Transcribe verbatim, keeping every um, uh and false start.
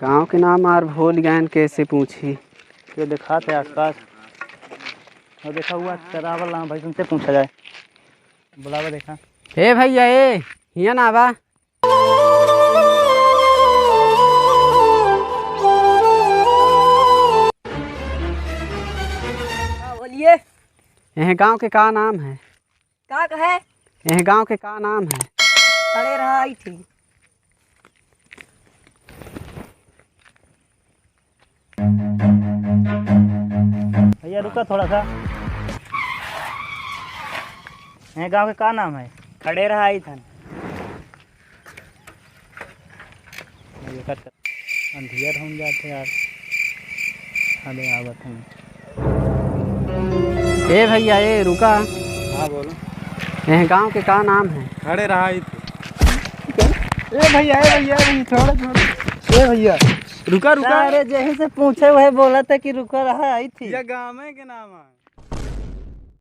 गाँव के नाम आर भूल गएन, कैसे पूछी? ये देखात है आसपास। और देखा हुआ चरावल नाम भाई, उनसे पूछा जाए। बुलावा देखा। ए भैया, ए, हियाँ ना आवा। हाँ, बोलिए। यह गाँव के का नाम है? का कहे? यह गाँव के का नाम है? खड़े रहा, आई थी। भैया, रुका थोड़ा सा। हैं, गाँव के का नाम है? खड़े रहा, आई थन। ये कट कर। अंधियर हम जाते यार। अबे, आवत हैं। ए भैया, ए, रुका। हाँ, बोलो। यह गाँव के का नाम है? खड़े रहा, आई थी। ए भैया, ए भैया, ए भैया, छोड़ो, छोड़ो। ए भैया, रुका, रुका। अरे, जही से पूछे, वही बोला था कि रुका रहा, आई थी। ये गाँव के नाम है।